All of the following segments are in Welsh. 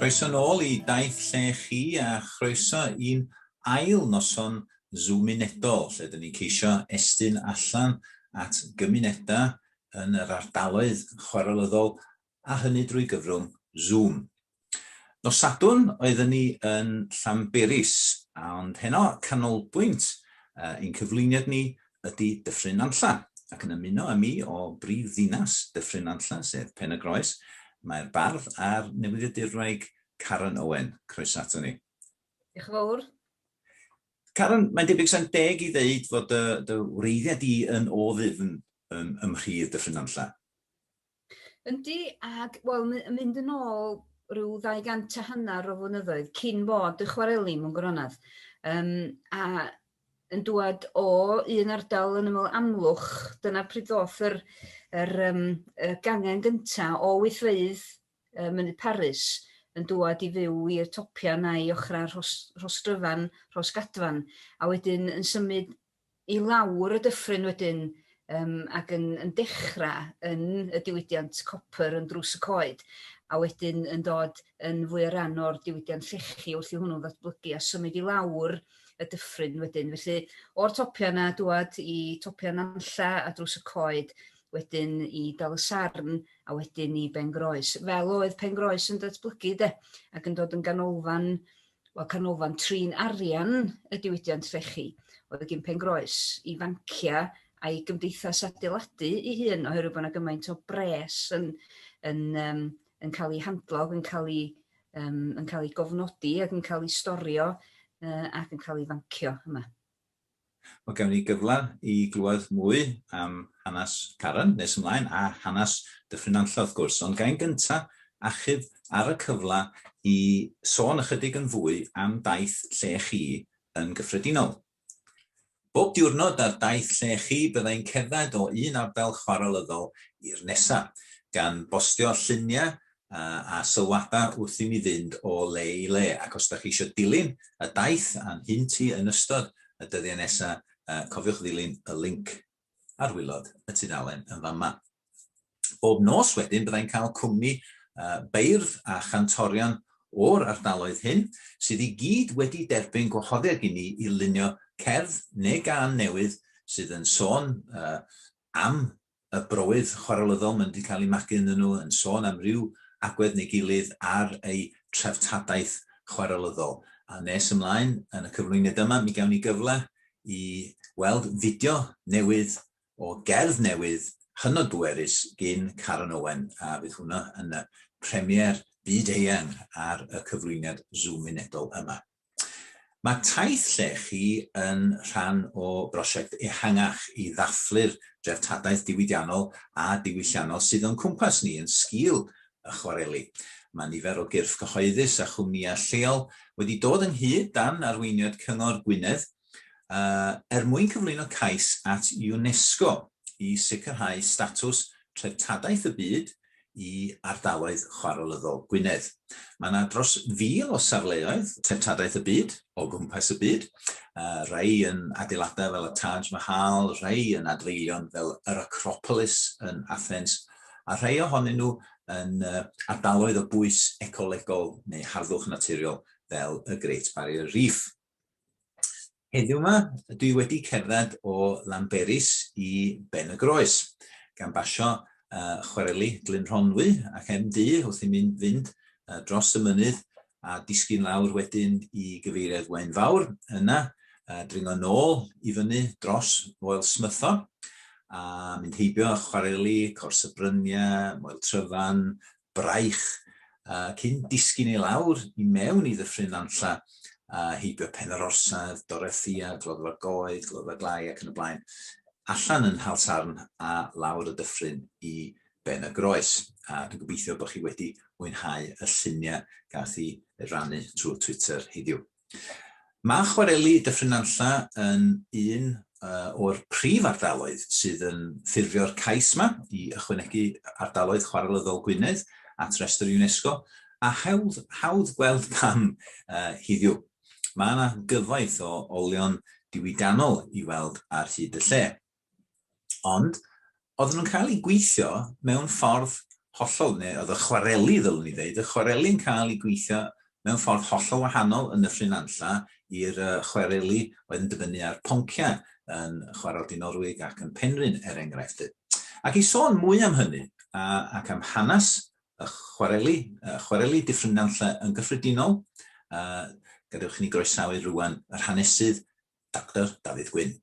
Croeso nôl i Daith Lle Chi a chroeso i'n ail noson Zoomunedol, lle dyn ni'n ceisio estyn allan at gymunedau yn yr ardaloedd chwarelyddol a hynny drwy gyfrwng Zoom. Nos Sadwrn oedden ni yn Llanberis, ond heno canolbwynt ein cyflwyniad ni ydy Dyffryn Nantlla, ac yn ymuno â mi o brif ddinas Dyffryn Nantlla, sef Pen-y-groes, mae'r bardd a'r newyddiadurwraig Karen Owen. Croeso ato ni. Diolch yn fawr. Karen, mae'n debyg sa'n deg i ddeud fod dy, dy wreiddiau di yn o ddyfn ym, ym mhridd Dyffryn Nantlla. Yndi, ac wel, mynd yn ôl rhyw 250 o flynyddoedd cyn bod y chwareli mewn gwirionedd. Um, a yn dŵad o un ardal yn ymyl Amlwch, dyna pryd ddoth yr, yr, um, y gangen gynta o weithfeydd uh, Mynydd Parys yn dŵad i fyw i'r topia 'na i ochrau Rhos, Rhostryfan, Rhosgadfan, a wedyn yn symud i lawr y dyffryn wedyn yym ac yn yn dechra yn y diwydiant copr yn Drws y Coed a wedyn yn dod yn fwy o ran o'r diwydiant llechi wrth i hwnnw ddatblygu a symud i lawr y dyffryn wedyn. Felly o'r topia 'na dŵad i topia Nantlla a Drws y Coed wedyn i Dal y Sarn a wedyn i Ben Groes. Fel oedd Pen Groes yn datblygu de ac yn dod yn ganolfan wel canolfan trin arian y diwydiant llechi oedd gin Pen Groes i fanciau a'i gymdeithas adeiladu ei hun oherwydd bod 'na gymaint o bres yn yn yym yn cael ei handlo yn cael ei yym yn cael ei gofnodi ac yn cael ei storio yy ac yn cael ei fancio yma. Wel, gawn ni gyfle i glywed mwy am hanes Karen nes ymlaen, a hanes Dyffryn Nantlle wrth gwrs, ond gawn gynta achub ar y cyfle i sôn ychydig yn fwy am daith Lle Chi yn gyffredinol. Bob diwrnod ar daith Lle Chi byddai'n cerdded o un ardal chwarelyddol i'r nesa, gan bostio lluniau a sylwadau wrth i mi fynd o le i le, ac os da chi eisiau dilyn y daith a'n hynt i yn ystod y dyddiau nesa, cofiwch ddilyn y linc ar waelod y tudalen yn fama. Bob nos wedyn byddai'n cael cwmni beirdd a chantorion o'r ardaloedd hyn, sydd i gyd wedi derbyn gwahoddiad gen i i lunio cerdd neu gân newydd sydd yn sôn am y browydd chwarelyddol maen nhw wedi cael eu magu ynddyn nhw, yn sôn am ryw agwedd neu gilydd ar eu treftadaeth chwarelyddol. A nes ymlaen yn y cyflwyniad yma, mi gawn ni gyfle i weld fideo newydd o gerdd newydd hynod bwerus gin Karen Owen, a fydd hwnna yn y premiere byd-eang ar y cyflwyniad Zoom unedol yma. Mae Taith Llechi yn rhan o brosiect ehangach i ddathlu'r dreftadaeth diwydiannol a diwylliannol sydd o'n cwmpas ni yn sgil y chwareli. Mae nifer o gyrff cyhoeddus a chwmnïau lleol wedi dod ynghyd dan arweiniad Cyngor Gwynedd er mwyn cyflwyno cais at UNESCO i sicrhau statws treftadaeth y byd i ardaloedd chwarelyddol Gwynedd. Mae yna dros 1,000 o safleoedd treftadaeth y byd o gwmpas y byd, rhai yn adeiladau fel y Taj Mahal, rhai yn adfeilion fel yr Acropolis yn Athens, a rhai ohonyn nhw yn ardaloedd o bwys ecolegol neu harddwch naturiol fel y Great Barrier Reef. Heddiw 'ma, dwi wedi cerdded o Lanberis i Ben y Groes, gan basio chwareli Glyn Rhonwy ac M-du wrth i mi fynd dros y mynydd a disgyn lawr wedyn i gyfeiriad Waun Fawr, yna dringo nôl i fyny dros Foel Smytho a mynd heibio chwareli Cors y Bryniau, Moel Tryfan, braich, cyn disgyn i lawr i mewn i Ddyffryn Nantlla a heibio Pen yr Orsedd, Dorothea, Gloddfa Goed, Gloddfa Glai ac yn y blaen, allan yn Nhalsarn a lawr y dyffryn i Ben y Groes. A dwi'n gobeithio bod chi wedi mwynhau y lluniau gath i rannu trwy Twitter heddiw. Mae chwareli Dyffryn Nantlla yn un o'r prif ardaloedd sydd yn ffurfio'r cais 'ma i ychwanegu ardaloedd chwarelyddol Gwynedd at restr UNESCO, a hawdd, hawdd gweld pam heddiw. Mae yna gyfoeth o olion diwydiannol i weld ar hyd y lle. Ond, oedden nhw'n cael eu gweithio mewn ffordd hollol, neu oedd y chwareli ddylwn i ddeud, y chwareli'n cael ei gweithio mewn ffordd hollol wahanol yn Nyffryn Nantlle i'r chwareli oedd yn dibynnu ar ponciau yn Chwarel Dinorwig ac yn Penrhyn, er enghraifft. Ac i sôn mwy am hynny, ac am hanes y chwareli, y chwareli Dyffryn Nantlle yn gyffredinol, gadewch i ni groesawu rwan yr hanesydd Doctor Dafydd Gwyn.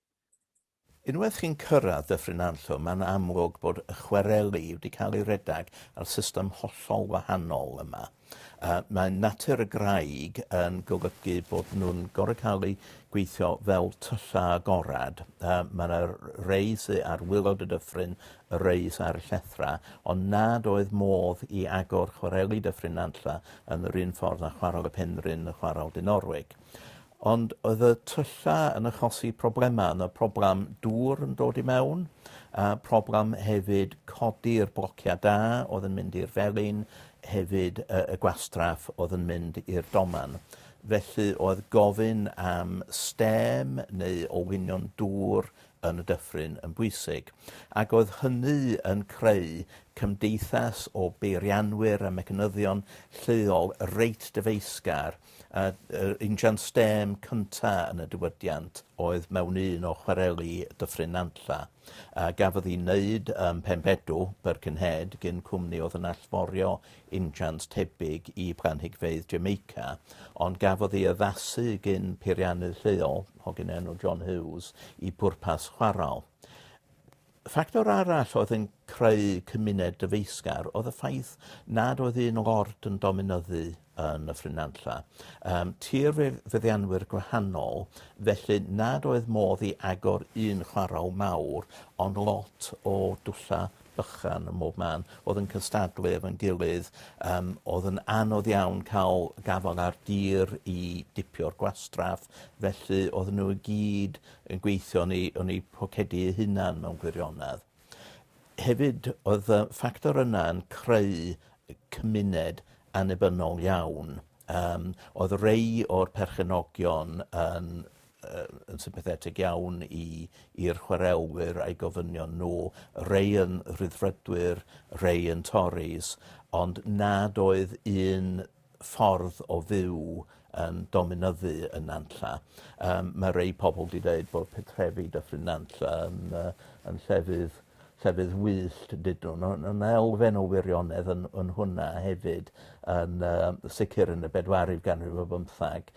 Unwaith chi'n cyrraedd Dyffryn Nantlle, mae'n amlwg bod y chwareli wedi cael ei redag ar system hollol wahanol yma. Mae natur y graig yn golygu bod nhw'n gorfod cael eu gweithio fel tyllau agorad. Mae yna rei sy ar waelod y dyffryn, y rei sy ar y llethrau, ond nad oedd modd i agor chwareli Dyffryn Nantlle yn yr un ffordd â Chwarel y Penrhyn a Chwarel Dinorwig. Ond oedd y tyllau yn achosi problemau. Oedd 'na problem dŵr yn dod i mewn, a problem hefyd codi'r blociau da oedd yn mynd i'r felin, hefyd y, y gwastraff oedd yn mynd i'r doman. Felly oedd gofyn am stêm neu olwynion dŵr yn y dyffryn yn bwysig. Ac oedd hynny yn creu cymdeithas o beirianwyr a mecanyddion lleol reit dyfeisgar. A yr injan stêm cynta yn y diwydiant oedd mewn un o chwareli Dyffryn Nantlla. A gafodd ei wneud ym Mhenbedw, Birkenhead, gyn cwmni oedd yn allforio injans tebyg i blanhigfeydd Jamaica, ond gafodd ei addasu gyn peiriannydd lleol, hogyn enw John Hughes, i bwrpas chwarel. Ffactor arall oedd yn creu cymuned dyfeisgar oedd y ffaith nad oedd un lord yn dominyddu yn Nyffryn Nantlle. Tir feddianwyr gwahanol, felly nad oedd modd i agor un chwarel mawr, ond lot o dwllau bychan ym mhob man oedd yn cystadlu efo'n gilydd. Oedd yn anodd iawn cael gafael ar dir i dipio'r gwastraff, felly oedden nhw i gyd yn gweithio yn eu, yn eu pocedi eu hunan mewn gwirionedd. Hefyd, oedd y ffactor yna yn creu cymuned annibynnol iawn. Oedd rei o'r perchenogion yn, yn sympathetig iawn i, i'r chwarelwyr a'i gofynion nhw, rei yn rhyddfrydwyr, rei yn Tories, ond nad oedd un ffordd o fyw yn dominyddu yn Nantlla. Mae rei pobl wedi dweud bod pentrefi Dyffryn Nantlla yn, yn llefydd, llefydd wyllt, dydyn nhw. Ond yna elfen o wirionedd yn, yn hwnna hefyd, yn sicr yn y bedwaredd ganrif ar bymtheg,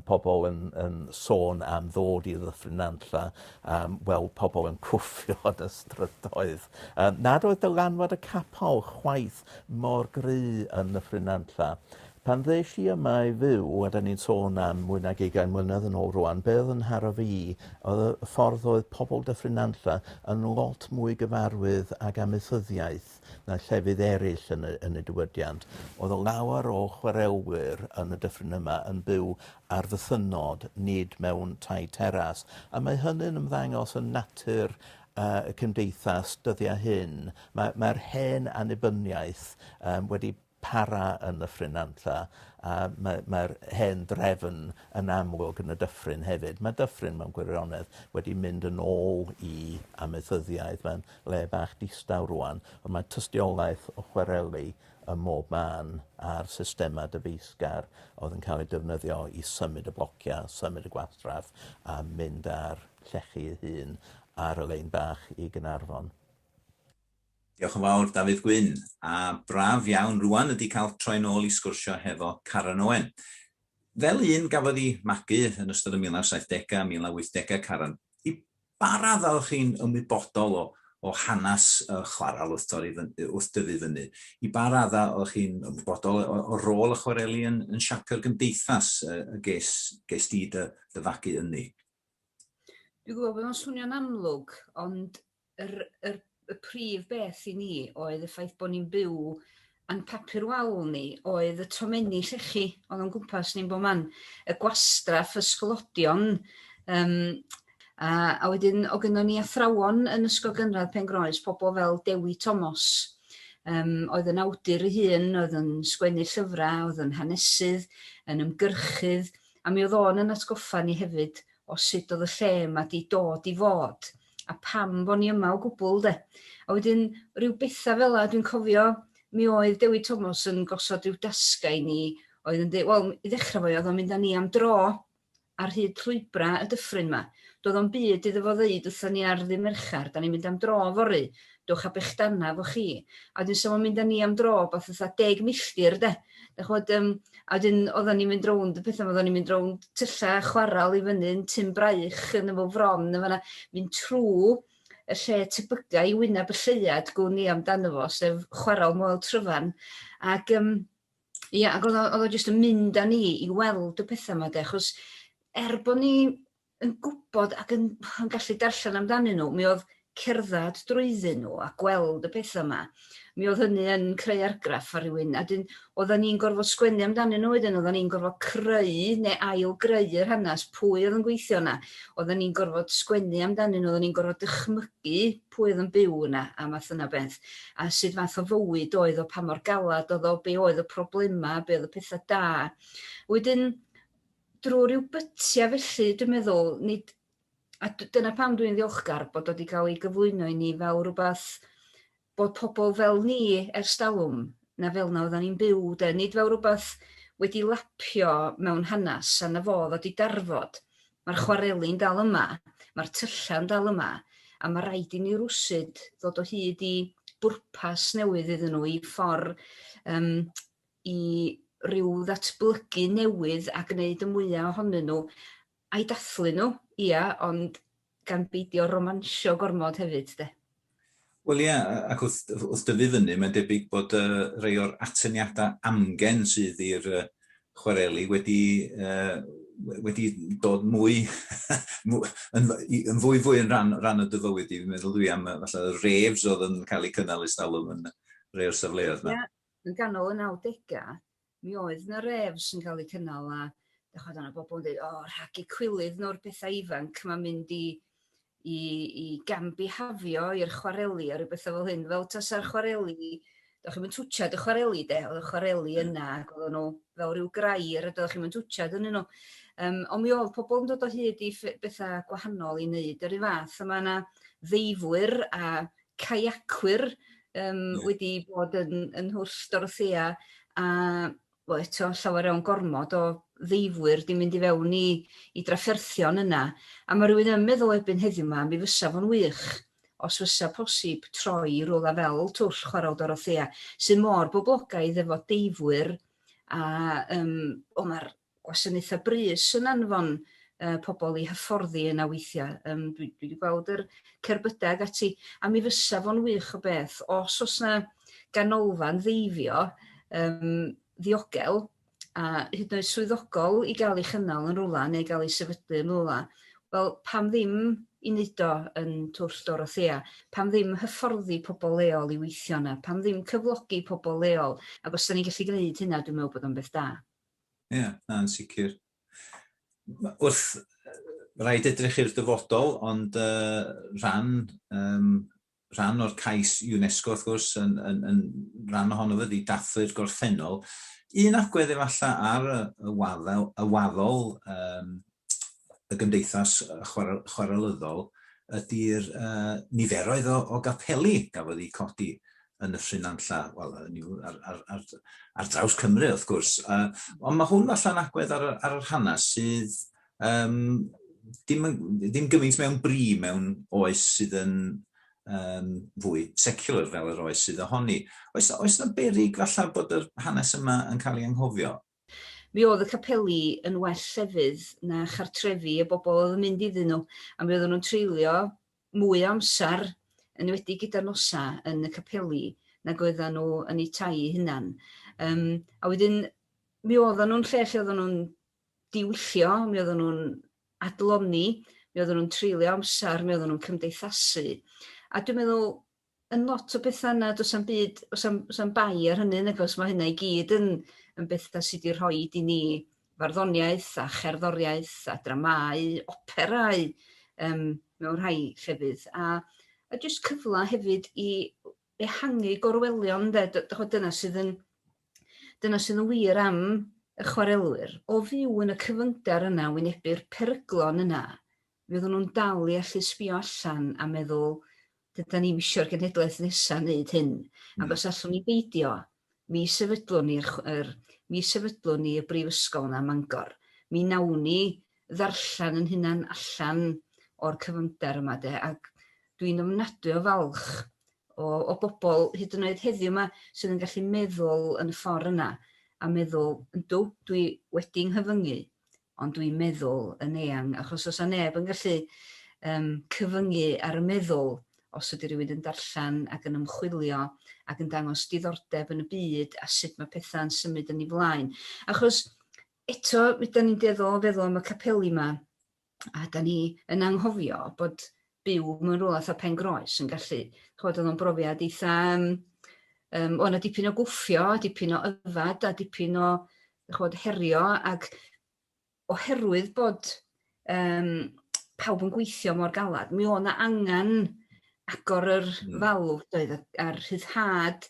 pobl yn, yn sôn am ddod i Ddyffryn Nantlla, weld pobl yn cwffio yn y strydoedd. Nad oedd dylanwad y capel chwaith mor gry yn Nyffryn Nantlla. Pan ddes i yma i fyw, a 'dan ni'n sôn am mwy nag ugain mlynedd yn ôl rŵan, be' oedd yn nharo fi oedd y ffordd oedd pobl Dyffryn Nantlla yn lot mwy gyfarwydd ag amaethyddiaeth na llefydd eraill yn y, yn y diwydiant. Oedd lawer o chwarelwyr yn y dyffryn yma yn byw ar fythynnod, nid mewn tai teras. A mae hynny'n ymddangos yn natur y cymdeithas dyddiau hyn. Mae, mae'r hen annibyniaeth wedi para yn Nyffryn Nantlle, a mae'r mae hen drefn yn amlwg yn y dyffryn hefyd. Mae dyffryn mewn gwirionedd wedi mynd yn ôl i amaethyddiaeth, mae'n le bach distaw rwan, ond mae tystiolaeth o chwareli ym mhob man a'r systemau dyfeisgar oedd yn cael eu defnyddio i symud y blociau, symud y gwastraff a mynd â'r llechi ei hun ar y lein bach i Gaernarfon. Diolch yn fawr, Dafydd Gwyn. A braf iawn rwan ydy cael troi nôl i sgwrsio hefo Karen Owen. Fel un gafodd ei magu yn ystod y 1970au, 1980au, Karen, i ba raddau o'ch chi'n ymwybodol o, o hanes y chwarel wrth, torri fyny, wrth dyfu fyny? I ba raddau o'ch chi'n ymwybodol o, o rôl y chwareli yn, yn siapio'r gymdeithas y, y ges, ges di dy, dy fagu ynddi? Dwi'n gwybod bod o'n swnio'n amlwg, ond yr, yr, y prif beth i ni oedd y ffaith bod ni'n byw a'n papur wal ni oedd y tomenni llechi oedd o'n gwmpas ni'n bob man, y gwastraff, y sglodion, a, a wedyn o gynnon ni athrawon yn Ysgol Gynradd Pengroes, pobl fel Dewi Thomas, oedd yn awdur ei hun, oedd yn sgwennu llyfrau, oedd yn hanesydd, yn ymgyrchydd, a mi oedd o'n yn atgoffa ni hefyd o sut oedd y lle yma 'di dod i fod a pam bo' ni yma o gwbl 'de. A wedyn rhyw betha fela dwi'n cofio. Mi oedd Dewi Thomas yn gosod rhyw dasgau i ni oedd yn dweud, wel, i ddechrau fo, oedd o'n mynd â ni am dro ar hyd llwybrau y dyffryn 'ma. Doedd o'm byd iddo fo ddeud wrthon ni ar ddy' Mercher, 'da ni'n mynd am dro fory, dowch â bechdanna efo chi. A wedyn 'sa fo'n mynd â ni am dro wbath fatha deg milltir 'de. Dach ch'mod yym a wedyn oddan ni'n mynd rownd y petha 'ma, oddan ni'n mynd rownd tylla chwaral i fyny yn Tyn Braich yn ymyl Fron yn fan 'na, mynd trw y lle tebyga i wyneb y lleuad gwn i amdano fo, sef chwaral Moel Tryfan. Ac yym Ia, ac oedd o oedd o jyst yn mynd â ni i weld y pethau 'ma de, achos er bod ni yn gwybod ac yn yn gallu darllen amdanyn nhw, mi oedd cerdded drwyddyn nhw a gweld y pethau 'ma, mi oedd hynny yn creu argraff ar rywun. A wedyn oedden ni'n gorfod sgwennu amdanyn nhw wedyn, oedden ni'n gorfod creu neu ail-greu yr hanes, pwy oedd yn gweithio yna, oedden ni'n gorfod sgwennu amdanyn nhw, oedden ni'n gorfod dychmygu pwy oedd yn byw yna a math yna o beth, a sut fath o fywyd oedd o, pa mor galad oedd o, be oedd y problemau, be oedd y pethau da. Wedyn, drwy ryw bytiau felly, dwi'n meddwl, nid, a dyna pam dwi'n ddiolchgar bod o wedi cael ei gyflwyno i ni fel rhywbeth bod pobl fel ni ers talwm, na fel 'na oeddan ni'n byw de, nid fel rhywbeth wedi lapio mewn hanes a 'na fo oedd o 'di darfod. Mae'r chwareli'n dal yma, mae'r tyllau'n dal yma, a mae rhaid i ni rwsut ddod o hyd i bwrpas newydd iddyn nhw, i ffordd um, i ryw ddatblygu newydd a gwneud y mwyaf ohonyn nhw A'i dathlu nhw, ia, ond gan beidio romansio gormod hefyd, de. Wel ia, ac wrth, wrth dyfu fyny, mae'n debyg bod uh, rhai o'r atyniadau amgen sydd i'r uh, chwareli wedi, uh, wedi dod mwy, yn, yn fwy fwy yn rhan, rhan o dy fywyd i. Fi'n meddwl dwi am falle y raves oedd yn cael eu cynnal ers talwm yn rhai o'r safleoedd yma. Ia, yn ganol y 90au, mi oedd 'na rêfs yn cael eu cynnal a dych ch'od o' 'na bobl yn deud o rhag eu cwilydd nhw'r pethau ifanc 'ma'n mynd i i i gambihafio i'r chwareli a rhyw betha fel hyn, fel tasa'r chwareli, dach chi'm yn twtsiad y chwareli de, oedd y chwareli yna ac oedden nhw fel rhyw grair a doeddech chi'm yn twtsiad ynyn nhw. Yym ond mi oedd pobl yn dod o hyd i bethau gwahanol i wneud yr un fath a ma' 'na ddeifwyr a caiacwyr yym wedi bod yn yn Nhwll Dorothea a wel eto llawer iawn gormod o ddeifwyr 'di mynd i fewn i i drafferthion yna a ma' rywun yn meddwl erbyn heddiw 'ma mi fysa fo'n wych os fysa posib troi i rywle fel Twll Chwarel Dorothea sydd mor boblogaidd efo deifwyr a yym o ma'r gwasanaethau brys yn anfon yy pobl i hyfforddi yna weithiau. Yym dwi dwi 'di gweld yr cerbydau ag ati, a mi fysa fo'n wych o beth os o's 'na ganolfan ddeifio yym ddiogel a hyd yn oed swyddogol i gael ei chynnal yn rwla neu gael ei sefydlu yn rwla, wel pam ddim i neud o yn Twll Dorothea? Pam ddim hyfforddi pobl leol i weithio yna? Pam ddim cyflogi pobl leol? Ac os 'da ni'n gallu gwneud hynna dwi'n meddwl bod o'n beth da. Ie, na, yn sicr. Wrth rhaid edrych i'r dyfodol, ond uh, rhan, um, rhan o'r cais UNESCO, wrth gwrs, yn, yn, yn rhan ohono fo ydy dathlu'r gorffennol. Un agwedd efallai ar y, y waddol, y waddol um, y gymdeithas chwarelyddol ydy'r uh, niferoedd o, o gapeli gafodd eu codi yn Nyffryn Nantlla, wel, ar, ar, ar, ar draws Cymru, wrth gwrs. Uh, ond mae hwn allan agwedd ar, ar yr hanes sydd um, dim, ddim gymaint mewn bri mewn oes sydd yn um, fwy secular fel yr oes sydd ohoni. Oes, oes na berig falle bod yr hanes yma yn cael ei anghofio? Mi oedd y capeli yn well llefydd na chartrefi y bobl oedd yn mynd iddyn nhw, a mi oedden nhw'n treulio mwy o amser, yn enwedig gyda'r nosa, yn y capeli nag oedden nhw yn eu tai eu hunan. Um, a wedyn, mi oedden nhw'n lle lle oedden nhw'n diwyllio, mi oedden nhw'n adlonni, mi oedden nhw'n treulio amser, mi oedden nhw'n cymdeithasu. A dwi'n meddwl, yn lot o betha yna, does 'am byd, oes 'am, oes 'am bai ar hynny nag oes, mae hynna i gyd yn, yn bethau sydd wedi rhoi i ni farddoniaeth a cherddoriaeth a dramâu, operâu um, mewn rhai llefydd. A, a jyst cyfle hefyd i ehangu gorwelion, de, dyna sydd yn, dyna sydd yn wir am y chwarelwyr. O fyw yn y cyfyngder yna, wynebu'r peryglon yna, fydden nhw'n dal i allu sbio allan a meddwl, Dydan ni'm isio'r genhedlaeth nesa neud hyn. Ac os allwn ni beidio, mi sefydlwn ni'r yr, mi sefydlwn ni y brifysgol 'na ym Mangor. Mi nawn ni ddarllen 'yn hunan allan o'r cyfyngder yma 'de, ac dwi'n ofnadwy o falch o o bobl hyd yn oed heddiw 'ma sydd yn gallu meddwl yn y ffordd yna a meddwl, yndw, dwi wedi nghyfyngu, ond dwi'n meddwl yn eang, achos os 'a neb yn gallu yym cyfyngu ar y meddwl os ydy rhywun yn darllen ac yn ymchwilio ac yn dangos diddordeb yn y byd a sut mae pethau'n symud yn ei flaen. Achos eto, mi 'dan ni'n dueddol o feddwl am y capeli 'ma, a 'dan ni yn anghofio bod byw mewn rywle fatha Pen-groes yn gallu, ch'mod oedd o'n brofiad eitha yym yym o' 'na dipyn o gwffio, dipyn o yfad a dipyn o ch'mod herio ac oherwydd bod yym pawb yn gweithio mor galad, mi o' 'na angan agor yr falf doedd a'r rhyddhad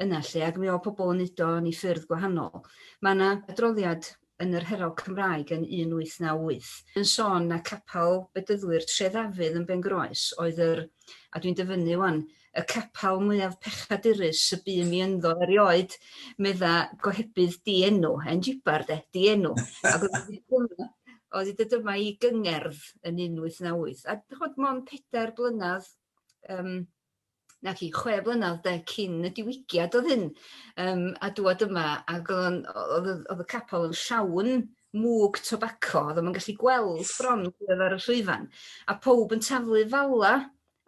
yna 'lly ac mi o' pobol yn neud o yn 'u ffyrdd gwahanol. Ma' 'na adroddiad yn yr Herald Cymraeg yn 1898 yn sôn na capel Bedyddwyr Tre Ddafydd yn Bengroes oedd yr, a dwi'n dyfynnu 'wan, y capel mwyaf pechadurus y bûm i ynddo erioed, medda gohebydd dienw, hen jibar de, dienw. Ac oedd oedd 'di dod yma i gyngerdd yn 1898, a dych ch'mod mond pedair blynedd yym naci, 6 blynedd de cyn y diwygiad oedd hyn, yym a dŵad yma ac o'dd o'n o'dd y o'dd y capel yn llawn mwg tobaco, o'dd o'm yn gallu gweld bron pwy oedd ar y llwyfan, a powb yn taflu fala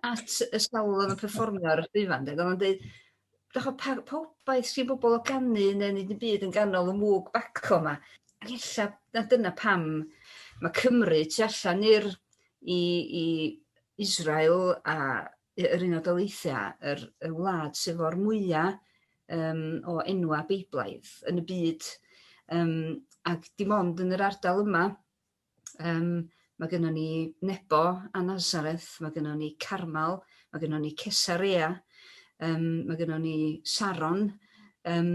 at y sawl oedd yn perfformio ar y llwyfan de, o'dd o'n deud, dych ch'mo' pa pa obaith sgin bobl o ganu neu neud dim byd yn ganol y mwg baco 'ma? Ac ella na dyna pam ma' Cymru tu allan i'r i i Israel a yr Unol Daleithiau, yr y wlad sydd efo'r mwya yym o enwa' Beiblaidd yn y byd yym ac dim ond yn yr ardal yma yym ma' gynnon ni Nebo a Nazareth, ma' gynnon ni Carmel, ma' gynnon ni Cesarea, yym ma' gynnon ni Saron yym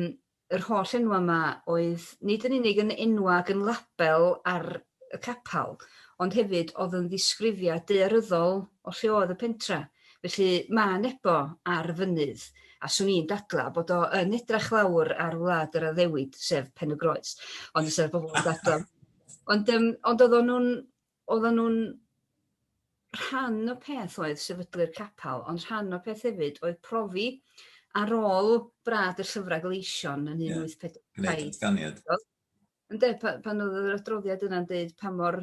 yr holl enwa' 'ma oedd nid yn unig yn enwa' ag yn label ar y capal, ond hefyd o'dd yn ddisgrifiad daearyddol o lle oedd y pentra. Felly ma' Nebo ar fynydd, a swn i'n dadla bod o yn edrach lawr ar wlad yr addewid, sef Pen y Groes, ond fysa'r bobl yn dadla. Ond yym ond oedden nhw'n oedden nhw'n rhan o peth oedd sefydlu'r capel, ond rhan o peth hefyd oedd profi ar ôl brad y llyfrau gleision yn 1847. Gwneud datganiad. Ynde, pan oedd yr adroddiad yna'n deud pa mor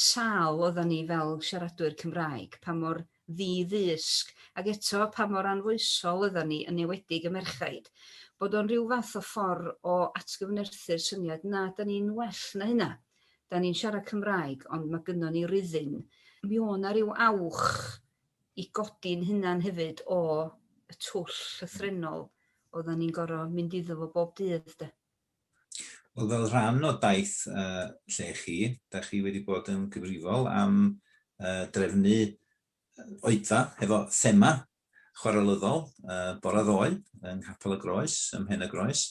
sâl oeddan ni fel siaradwyr Cymraeg, pa mor ddi-ddysg, ac eto pa mor anfoesol oeddan ni, yn enwedig y merchaid, bod o'n rhyw fath o ffordd o atgyfnerthu'r syniad na, da ni'n well na hynna. Da ni'n siarad Cymraeg, ond mae gynnon ni ruddin. Mi o' 'na ryw awch i godi'n hunan hefyd o y twll llythrennol oeddan ni'n gor'o' mynd iddo fo bob dydd 'de. Wel, fel rhan o daith uh, lle chi, da chi wedi bod yn gyfrifol am uh, drefnu oedfa hefo thema chwarelyddol uh, bore ddoe yng Nghapel y Groes, ym Mhen y Groes.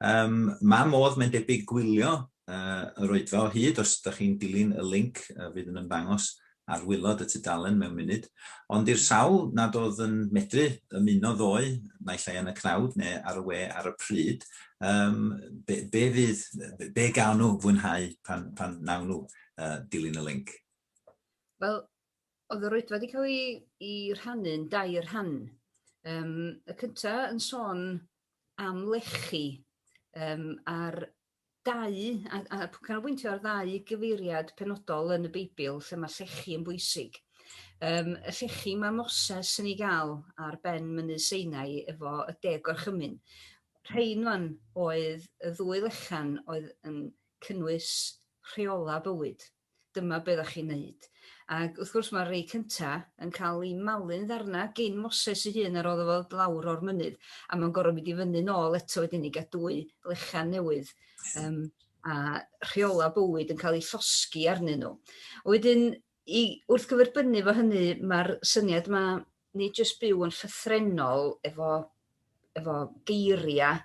Um, mae modd, mae'n debyg, gwylio uh, yr oedfa o hyd os da chi'n dilyn y link uh, fydd yn ymddangos ar wylod y tudalen mewn munud. Ond i'r sawl nad oedd yn medru ymuno ddoe, naill ai yn y cnawd neu ar y we ar y pryd, um, be, be fydd, be gawn nhw fwynhau pan, pan nawn nhw uh, dilyn y link? Wel, Oedd yr oedfa 'di cael ei 'i rhannu'n dair rhan. Yym y cynta yn sôn am lechi yym a'r dau a a canolbwyntio ar ddau gyfeiriad penodol yn y Beibl lle ma' llechi yn bwysig. Yym y llechi ma' Moses yn ei ga'l ar ben mynydd Sinai efo y Deg Gorchymyn. Rhein 'wan oedd y ddwy lechan oedd yn cynnwys rheola' bywyd. Dyma be ddach chi'n neud. Ac wrth gwrs mae'r rei cynta yn cael eu malu'n ddarna gin Moses ei hun ar ôl iddo fo ddod lawr o'r mynydd, a mae'n gorfod mynd i fyny nôl eto wedyn i gael dwy lechan newydd yym a rheola bywyd yn cael eu llosgi arnyn nhw. Wedyn i wrth gyferbynnu fo hynny ma'r syniad 'ma nid jyst byw yn llythrennol efo efo geiria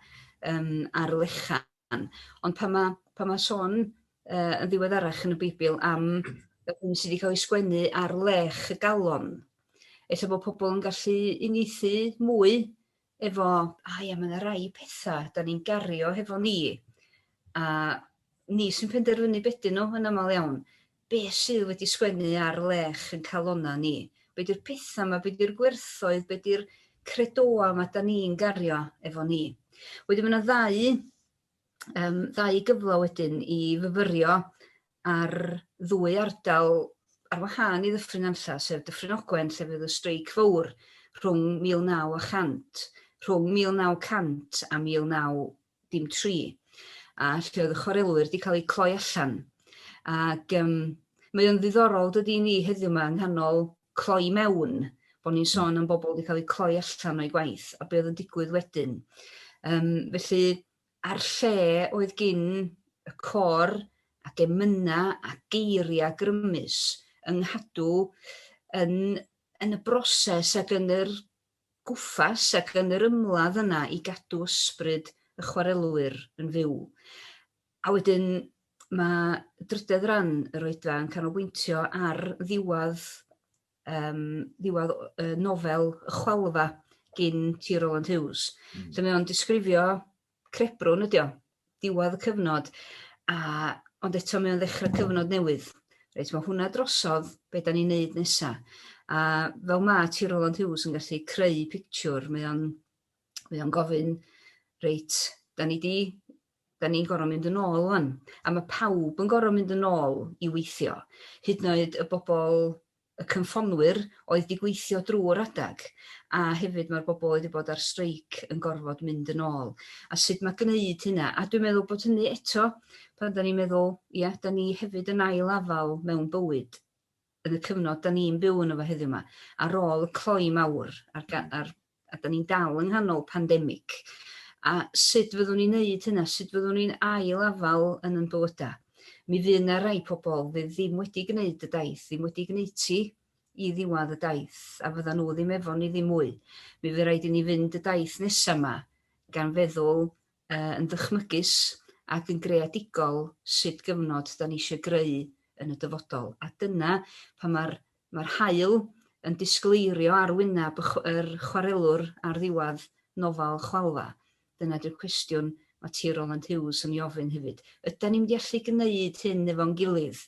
yym ar lechan, Ond pan ma' pan ma' sôn yy yn ddiweddarach yn y Beibl am yr hyn sy 'di cael ei sgwennu ar lech y galon, Ella bod pobl yn gallu uniaethu mwy efo, a ia, mae yna rai pethau da ni'n gario hefo ni, a ni sy'n penderfynu be 'dyn nhw yn aml iawn. Be sydd wedi sgwennu ar lech yn calonna ni? Be 'di'r pethau 'ma, be 'di'r gwerthoedd, be 'di'r credoau 'ma da ni'n gario efo ni? Wedyn mae yna ddau, um, ddau gyfle wedyn i fyfyrio ar ddwy ardal ar wahân i Ddyffryn Nantlle, sef Dyffryn Ogwen, lle fydd y streic fawr rhwng 1900, rhwng 1900 a 1903, a lle oedd y chwarelwyr wedi cael eu cloi allan. Ac um, mae o'n ddiddorol dydy ni heddiw yma yng nghanol cloi mewn, bod ni'n sôn am bobl wedi cael eu cloi allan o'i gwaith a be oedd yn digwydd wedyn. Um, felly, a'r lle oedd gin y côr ac emynau a geiriau grymus yng nghadw yn, yn y broses ac yn yr gwffas ac yn yr ymladd yna i gadw ysbryd y chwarelwyr yn fyw. A wedyn mae drydedd ran yr oedfa yn canolbwyntio ar ddiwedd um, ddiwedd uh, nofel Y Chwalfa gin T. Rowland Hughes. Lle mae o'n disgrifio crebrwn ydi o, diwedd y cyfnod, a, ond eto mae o'n ddechrau cyfnod newydd. Reit, mae hwnna drosodd, be da ni'n neud nesa. A fel mae T. Rowland Hughes yn gallu creu pictiwr, mae o'n, mae o'n gofyn, reit, da ni di da ni'n gorfod mynd yn ôl wan. A mae pawb yn gorfod mynd yn ôl i weithio. Hyd yn oed y bobl y cynffonwyr oedd 'di gweithio drwy'r adeg, a hefyd mae'r bobl oedd 'di bod ar streic yn gorfod mynd yn ôl. A sut mae gwneud hynna? A dwi'n meddwl bod hynny eto, pan da ni'n meddwl, ia, da ni hefyd yn ail afal mewn bywyd yn y cyfnod da ni'n byw yno fo heddiw 'ma, ar ôl y cloi mawr a'r, ar a 'dan ni'n dal yng nghanol pandemig, a sut fyddwn ni'n neud hynna, sut fyddwn ni'n ail afal yn 'yn bywyda? Mi fydd 'na rai pobl fydd ddim wedi gneud y daith, ddim wedi gneud ti i ddiwadd y daith, a fyddan nhw ddim efo ni ddim mwy. Mi fydd raid i ni fynd y daith nesa 'ma gan feddwl uh, yn ddychmygus ac yn greadigol sut gyfnod da ni eisiau greu yn y dyfodol. A dyna pan mae'r mae'r haul yn disgleirio ar wyneb y yr chwarelwr ar ddiwedd nofel Chwalfa. Dyna 'di'r cwestiwn mae T. Rowland Hughes yn ei ofyn hefyd. Ydan ni'n mynd i allu gwneud hyn efo'n gilydd?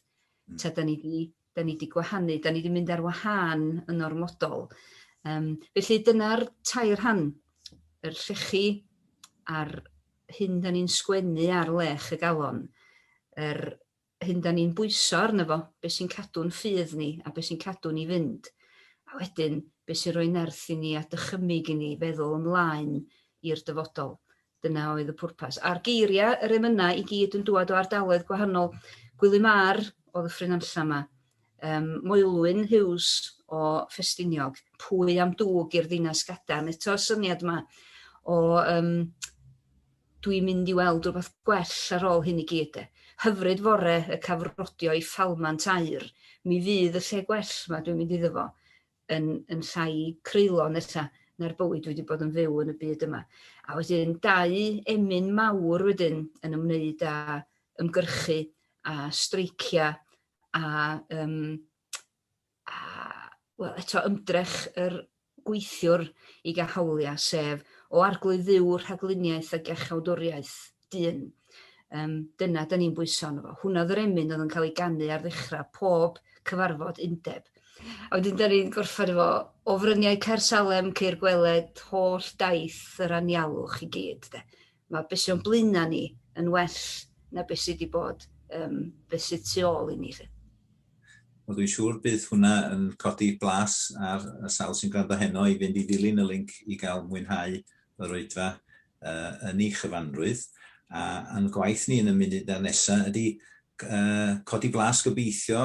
Ta da ni 'di da ni 'di gwahanu, da ni 'di mynd ar wahân yn ormodol. Um, felly dyna'r tair rhan, yr llechi a'r hyn da ni'n sgwennu ar lech y galon, yr hyn da ni'n bwyso arno fo, be sy'n cadw'n ffydd ni a be sy'n cadw ni fynd. A wedyn, be sy'n rhoi nerth i ni a dychymyg i ni feddwl ymlaen i'r dyfodol. Dyna oedd y pwrpas. A'r geiriau, yr emynau i gyd yn dŵad o ardaloedd gwahanol. Gwilym Ar o Ddyffryn Nantlle 'ma. Um, Moelwyn Hughes o Ffestiniog. Pwy am dwg i'r ddinas gadarn. Eto y syniad yma o um, dwi'n mynd i weld rhywbeth gwell ar ôl hyn i gyd. De. Hyfryd fore y cafrodio i ffalmant aur. Mi fydd y lle gwell yma dwi'n mynd iddo fo yn, yn llai creulon ella na'r bywyd dwi wedi bod yn fyw yn y byd yma. A wedyn dau emyn mawr wedyn yn ymwneud â ymgyrchu a streiciau a, um, a wel, eto ymdrech yr gweithiwr i gael hawliau, sef o arglwydd dduw rhagluniaeth ac iachawdwriaeth dyn. Um, dyna da ni'n bwyso arno fo. Hwna oedd yr emyn oedd yn cael ei ganu ar ddechrau pob cyfarfod undeb. A wedyn da ni'n gorffen efo, o fryniau Caersalem ceir gweled holl daith yr anialwch i gyd. De. Mae beth sy'n blaenau ni yn well na beth sydd wedi bod, um, beth sydd tu ôl i ni. Lle. Wel, dwi'n siŵr bydd hwnna yn codi blas ar y sawl sy'n gwrando heno i fynd i ddilyn y linc i gael mwynhau yr oedfa uh, yn ei chyfanrwydd. A yn gwaith ni yn y munudau nesaf ydy uh, codi blas gobeithio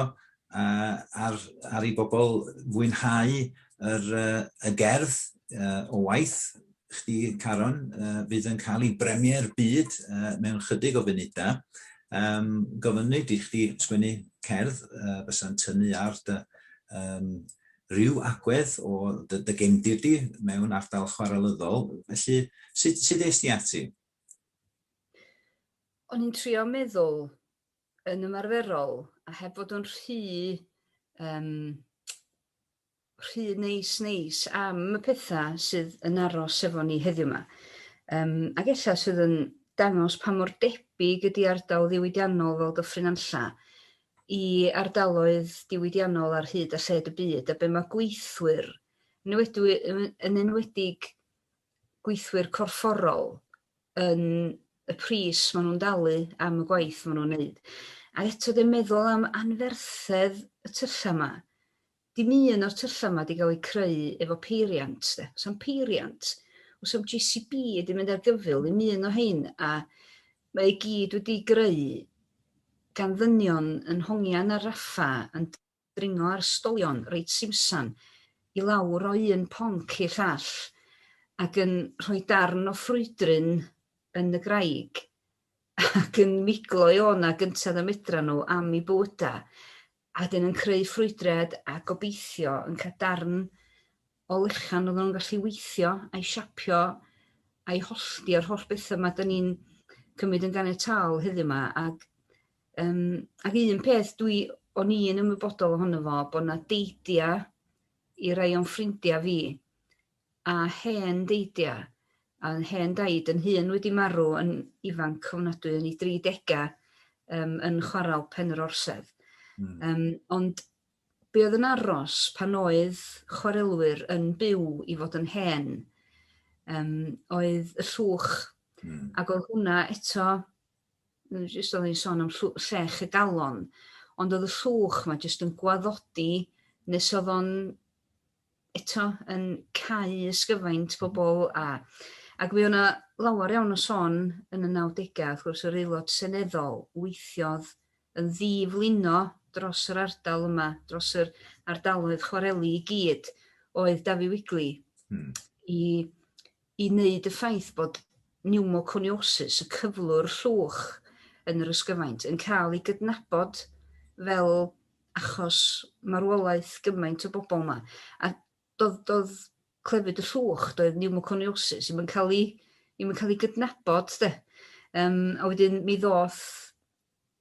uh, ar, ar i bobl fwynhau yr, uh, y gerdd uh, o waith chdi, Caron, uh, fydd yn cael ei bremier byd uh, mewn chydig o funudau. Um, gofynnwyd i chdi sgwennu cerdd uh, fysa'n tynnu ar dy um, rhyw agwedd o dy, dy gefndir di mewn ardal chwarelyddol. Felly, sut, sut es di ati? O'n i'n trio meddwl yn ymarferol a heb fod yn rhy um, rhy neis neis am y pethau sydd yn aros efo ni heddiw 'ma. Yym ac ella sydd yn dangos pa mor debyg ydi ardal ddiwydiannol fel Dyffryn Nantlla i ardaloedd diwydiannol ar hyd a lled y byd, a be mae gweithwyr, yn yn enwedig gweithwyr corfforol, yn y pris maen nhw'n dalu am y gwaith maen nhw'n wneud. A eto dwi'n meddwl am anferthedd y tyllau 'ma. Dim un o'r tyllau 'ma 'di gael eu creu efo peiriant de. Oes 'am peiriant, oes 'am JCB 'di mynd ar gyfyl, ddim un o hein, a mae i gyd wedi greu gan ddynion yn hongian ar raffa yn dringo ar stolion reit simsan i lawr o un ponc i'r llall ac yn rhoi darn o ffrwydryn yn y graig ac yn miglo i o'na gyntad a medra nhw am eu bywyda a wedyn yn creu ffrwydriad a gobeithio yn cael darn o lechan oedden nhw'n gallu weithio a'i siapio a'i hollti a'r holl bethau 'ma 'dan ni'n cymryd yn ganiataol heddiw 'ma ac yym ac un peth dwi o'n i'n ymwybodol ohono fo bod 'na deidia i rai o'n ffrindia fi a hen deidia a'n hen daid yn hun wedi marw yn ifanc ofnadwy yn ei dri degau um, yn chwarel Pen yr Orsedd. Um, ond be oedd yn aros pan oedd chwarelwyr yn byw i fod yn hen um, oedd y llwch. Ac oedd hwnna eto, jyst oedd hi'n sôn am llech y galon, ond oedd y llwch ma jyst yn gwaddodi nes oedd o'n eto yn cau ysgyfaint pobl a ac mi o' 'na lawer iawn o sôn yn y nawdega wrth gwrs yr aelod seneddol weithiodd yn ddi-flino dros yr ardal yma, dros yr ardaloedd chwareli i gyd oedd Dafi Wigley i i wneud y ffaith bod pneumoconiosis, y cyflwr llwch yn yr ysgyfaint, yn cael ei gydnabod fel achos marwolaeth gymaint o bobl 'ma. A doedd, doedd clefyd y llwch, doedd pneumoconiosis ddim yn cael ei, ddim yn cael ei gydnabod de. Um, a wedyn mi ddoth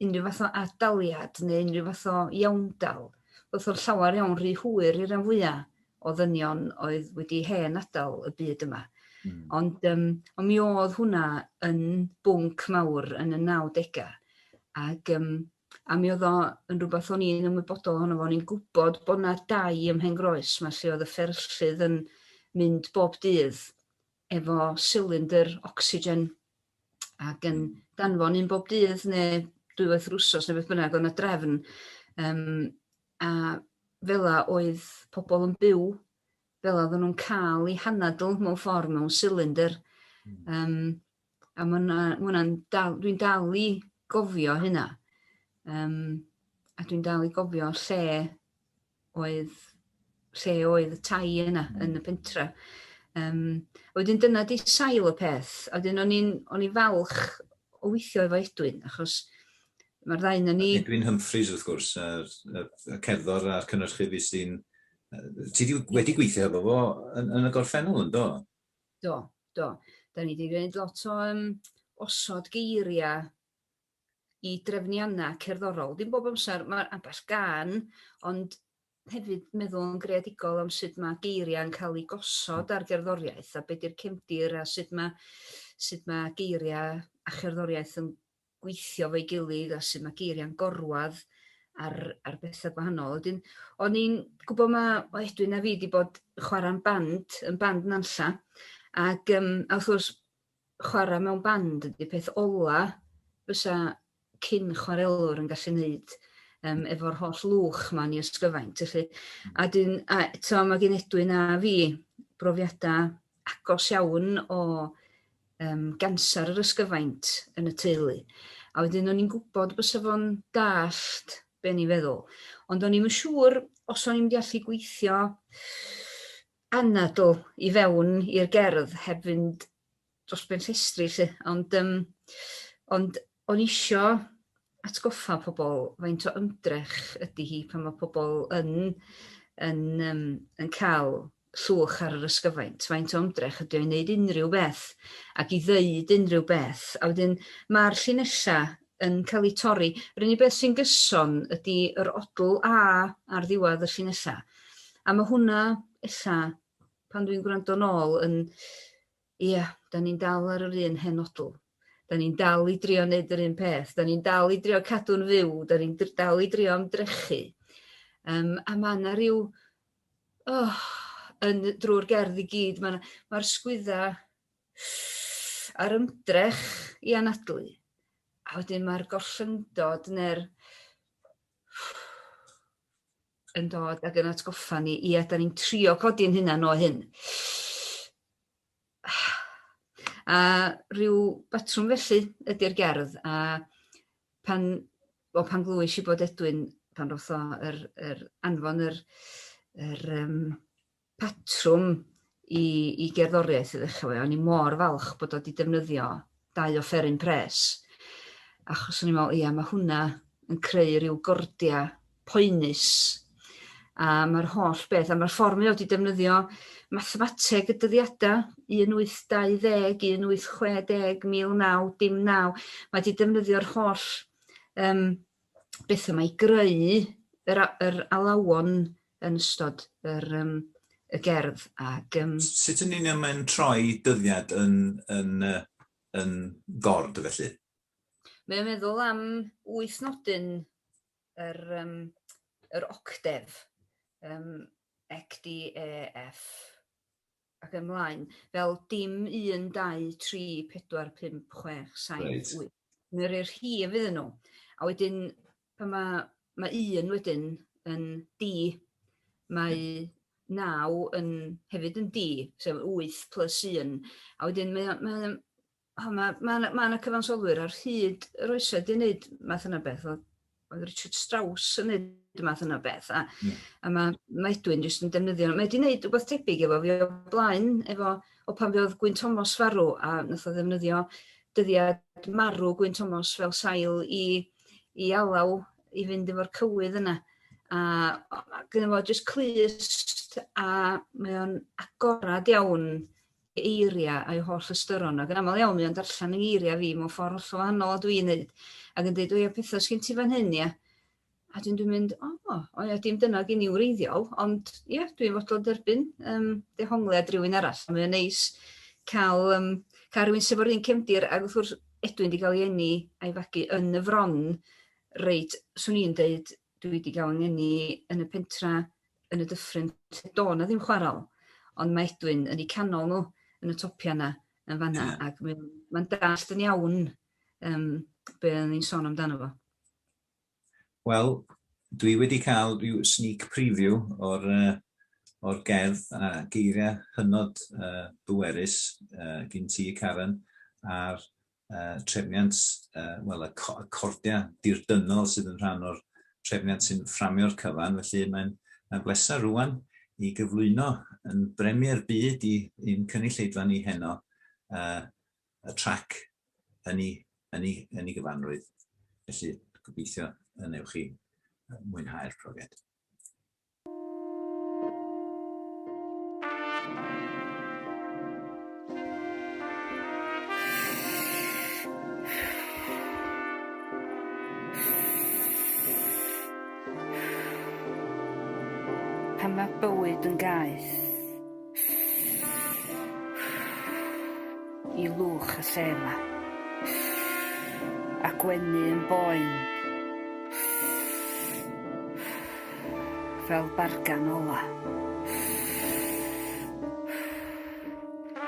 unrhyw fath o ad-daliad neu unrhyw fath o iawndal, ddoth o'n llawer iawn rhy hwyr i ran fwyaf o ddynion oedd wedi hen adael y byd yma. Ond, um, ond mi oedd hwnna yn bwnc mawr yn y 90au. Ac um, A mi oedd o yn rhywbeth o'n i'n ymwybodol ohono fo, o'n i'n gwybod bod 'na dai ym Mhengroes 'ma lle oedd y fferyllydd yn mynd bob dydd efo silindr ocsigen ac yn danfon un bob dydd neu dwywaith yr wsos neu beth bynnag, oedd 'na drefn. Yym a fela oedd pobl yn byw, fela oedden nhw'n cael eu hanadl mewn ffordd mewn silindr. Yym A ma' 'na ma' hwnna'n dal... Dwi'n dal i gofio hynna. Yym a dwi'n dal i gofio lle oedd lle oedd y tai yna yn y pentra. Yym wedyn dyna 'di sail y peth. A wedyn o'n i'n o'n i'n falch o weithio efo Edwin achos mae'r ddau 'na ni... Edwin Humphreys wrth gwrs, yr y y cerddor a'r cynhyrchydd fues di'n... Ti 'di wedi gweithio efo fo yn yn y gorffennol yn do? Do, do. Da ni 'di gwneud lot o yym osod geiriau i drefniannau cerddorol. Dim bob amser, mae ambell gân, ond hefyd meddwl yn greadigol am sut mae geiriau'n cael eu gosod ar gerddoriaeth a be di'r cefndir a sut mae, sut mae geiriau a cherddoriaeth yn gweithio efo'i gilydd a sut mae geiriau'n gorwedd ar, ar bethau gwahanol. Wedyn, o'n i'n gwybod ma' o Edwin a fi 'di bod chwarae'n band, yn band Nantlla, ac um, a wrth gwrs chwarae mewn band ydy peth ola fysa cyn chwarelwr yn gallu neud um, efo'r holl lwch 'ma yn ei ysgyfaint. Felly, a dyn, a eto mae gen Edwin a fi brofiadau agos iawn o yym ganser yr ysgyfaint yn y teulu. A wedyn o'n i'n gwybod bysa fo'n dallt be o'n i'n feddwl. Ond o'n i'm yn siŵr os o'n i'n mynd i allu gweithio anadl i fewn i'r gerdd heb fynd dros ben llestri 'lly. Ond yym ond o'n i isio atgoffa pobl faint o ymdrech ydy hi pan mae pobl yn yn yym yn cael llwch ar yr ysgyfaint, faint o ymdrech ydy o i wneud unrhyw beth ac i ddeud unrhyw beth. A wedyn mae'r llinellau yn cael eu torri. Yr unig beth sy'n gyson ydy yr odl A ar ddiwedd y llinellau. A ma' hwnna ella, pan dwi'n gwrando nôl, yn ia, da ni'n dal ar yr un hen odl. Da ni'n dal i drio neud yr un peth, da ni'n dal i drio cadw'n fyw, da ni'n dal i drio ymdrechu. A ma' 'na ryw, oh, yn drwy'r gerdd i gyd, mae'r ma sgwydda a'r ymdrech i anadlu, a wedyn mae'r gollyngdod neu'r yn dod ac yn atgoffa ni, ia, da ni'n trio codi'n hunan o hyn. A rhyw batrwm felly ydy'r gerdd, a pan, wel, pan glwys i bod Edwin, pan roth o yr, yr anfon yr, yr um, patrwm i, i gerddoriaeth i ddechrau fo, o'n i mor falch bod o wedi defnyddio dau offeryn pres, achos o'n i'n meddwl, ia, mae hwnna yn creu rhyw gordia poenus, a mae'r holl beth, a mae'r ffordd mae o wedi defnyddio mathemateg y dyddiadau, 1820, 1860, 19, dim 9, mae wedi defnyddio'r holl um, bethau yma i greu yr, yr alawon yn ystod yr, um, y gerdd. Ac, Sut yn union mae'n troi dyddiad yn, yn, yn gord felly? Mae'n meddwl am wyth nodyn yr, um, yr octef, C, D, E, F, ac ymlaen, fel dim 1, 2, 3, 4, 5, 6, 7, right. 8. Mae'n rhoi rhif iddyn nhw. A wedyn, pan mae, mae un wedyn yn D, mae 9 yn, hefyd yn D, sef 8 plus 1. A wedyn mae, mae, oh, mae, mae, ma, ma cyfansoddwyr ar hyd yr oesau di wneud math yna beth. Oedd, oedd Richard Strauss yn wneud y math yna beth. A, yeah. a mae, mae Edwin jyst yn defnyddio. Mae wedi wneud rhywbeth tebyg efo fi o blaen, efo, o pan fi oedd Gwyn Thomas farw, a nath o ddefnyddio dyddiad marw Gwyn Thomas fel sail i, i alaw i fynd efo'r cywydd yna. A gyda fo jyst clust a mae o'n agorad iawn eiriau a'i holl ystyron, ac yn aml iawn mae o'n darllen yng ngeiriau fi mewn ffordd hollol wahanol a dwi'n neud, ac yn dweud, o ia, pethau sgyn ti fan hyn, ia. A dwi'n dwi'n mynd, o, o ia, dim dyna gen i wreiddiol, ond ia, dwi'n fodlon derbyn um, dehongliad rhywun arall. Mae'n neis cael, um, cael rhywun sydd o'r un cefndir, ac wrth gwrs Edwin wedi cael ei eni a'i fagu yn y fron, reit, swn i'n deud, dwi wedi cael 'y ngeni yn y pentra yn y dyffryn lle do' 'na ddim chwaral, ond mae Edwin yn eu canol nhw yn y topia 'na yn fanna yeah. ac mae'n ma dallt yn iawn um, be o'n i'n sôn amdano fo. Wel, dwi wedi cael rhyw sneak preview o'r, uh, o'r gerdd a geiriau hynod uh, bwerus uh, gyn ti, Karen, a'r trefniant, wel, y cordiau dirdynnol sydd yn rhan o'r trefniant sy'n fframio'r cyfan, felly mae'n mae bleser rwan i gyflwyno yn bremier byd i i'n cynulleidfa ni heno uh, y trac yn ei, yn ei, yn ei gyfanrwydd. Felly gobeithio y newch chi mwynhau'r profiad. Pan mae bywyd yn gaeth i lwch y lle 'ma, a gwenu yn boen Fel bargan ola.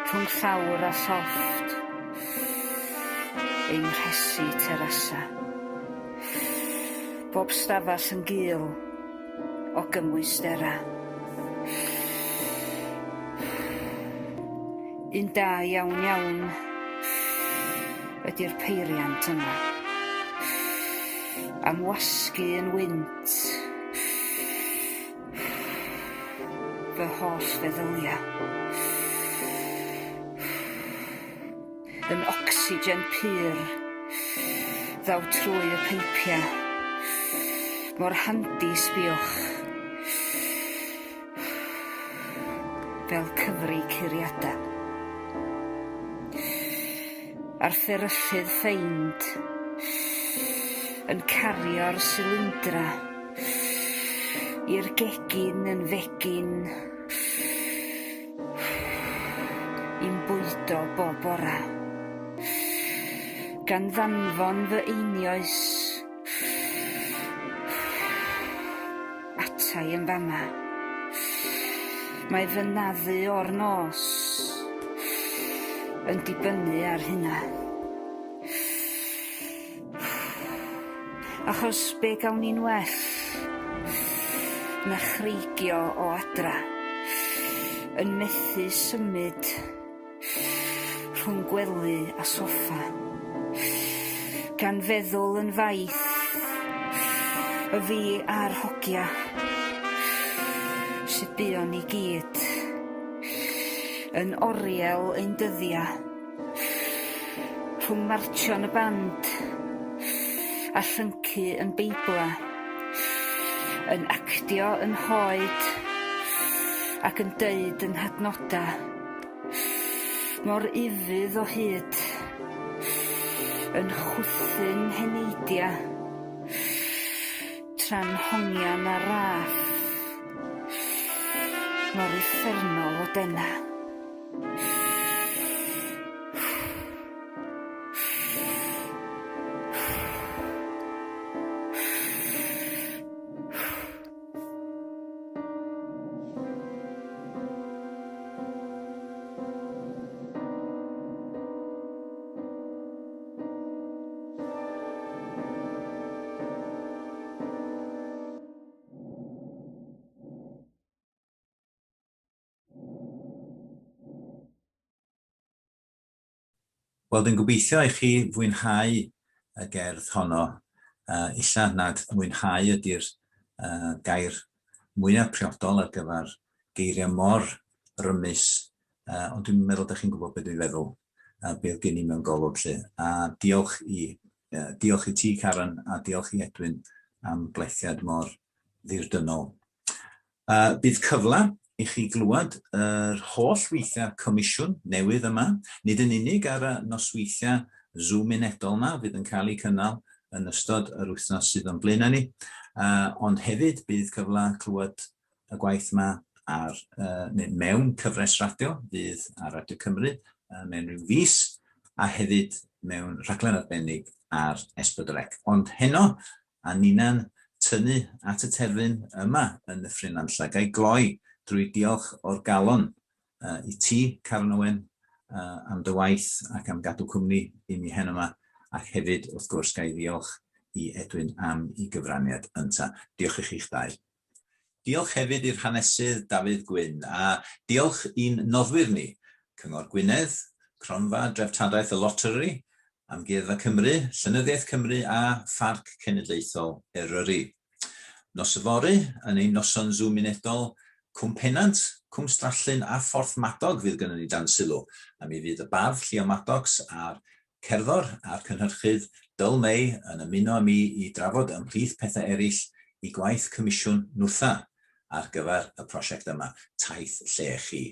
Rhwng llawr a llofft. Ein rhesi terasa. Bob stafell yn gul o gymwystera. Un da iawn iawn ydi'r peiriant yma. Am wasgu yn wynt fy holl feddylia. Yn ocsigen pur ddaw trwy y peipia. Mor handi sbiwch. Fel cyfri curiada. A'r fferyllydd ffeind yn cario'r silindra. I'r gegin yn fegin I'm bwydo bob bora. Gan ddanfon fy einioes Ata i yn fama. Mae fy naddu o'r nos Yn dibynnu ar hynna. Achos be gawn ni'n well na chreigio o adra, yn methu symud rhwng gwely a soffa, gan feddwl yn faith y fi a'r hogia, sut buon ni gyd yn oriel ein dyddia. Rhwng martsio yn y band a llyncu yn Beibla, yn actio yn hoed ac yn deud yn hadnoda, mor ufudd o hyd, yn chwythu'n heneidia, tra'n hongian ar raff, mor uffernol o dena. Wel, dwi'n gobeithio i chi fwynhau y gerdd honno. Illa nad mwynhau ydy'r gair mwyaf priodol ar gyfer geiriau mor rymus, ond dwi'n meddwl da chi'n gwybod beth dwi'n feddwl, be oedd gen i mewn golwg 'lly. A diolch i, diolch i ti Karen, a diolch i Edwin am blethiad mor ddirdynnol. Bydd cyfle i chi glywed yr holl weithiau comisiwn newydd yma, nid yn unig ar y nosweithiau Zoom unedol yma fydd yn cael eu cynnal yn ystod yr wythnos sydd o'n blaenau ni, ond hefyd bydd cyfle clywed y gwaith yma ar, neu mewn cyfres radio fydd ar Radio Cymru mewn rhyw fis, a hefyd mewn rhaglen arbennig ar S4C. Ond heno, A ninna'n tynnu at y terfyn yma yn Nyffryn Nantlle, ga i gloi drwy diolch o'r galon i ti, Karen Owen, am dy waith ac am gadw cwmni i mi heno 'ma, ac hefyd, wrth gwrs, ga i ddiolch i Edwin am 'i gyfraniad ynta. Diolch i chi'ch dau. Diolch hefyd i'r hanesydd Dafydd Gwyn, a diolch i'n noddwyr ni, Cyngor Gwynedd, Cronfa Dreftadaeth y Loteri, Amgueddfa Cymru, Llenyddiaeth Cymru a Pharc Cenedlaethol Eryri. Nos yfory, yn ein noson Zoom unedol, Cwm Pennant, Cwm Strallyn a Phorthmadog fydd gynnon ni dan sylw, a mi fydd y bardd Llio Maddox a'r cerddor a'r cynhyrchydd Dyl Mei yn ymuno â mi i drafod ymhlith pethau eraill i gwaith Comisiwn Nwtha ar gyfer y prosiect yma, Taith Lle Chi.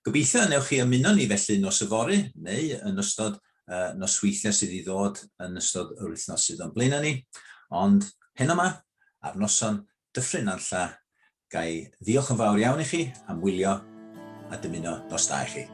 Gobeithio y newch chi ymuno ni felly nos yfory neu yn ystod y nosweithiau sydd i ddod yn ystod yr wythnos sydd o'n blaenau ni, ond heno 'ma, ar noson Dyffryn Nantlle, ga i ddiolch yn fawr iawn i chi am wylio a dymuno nos da i chi.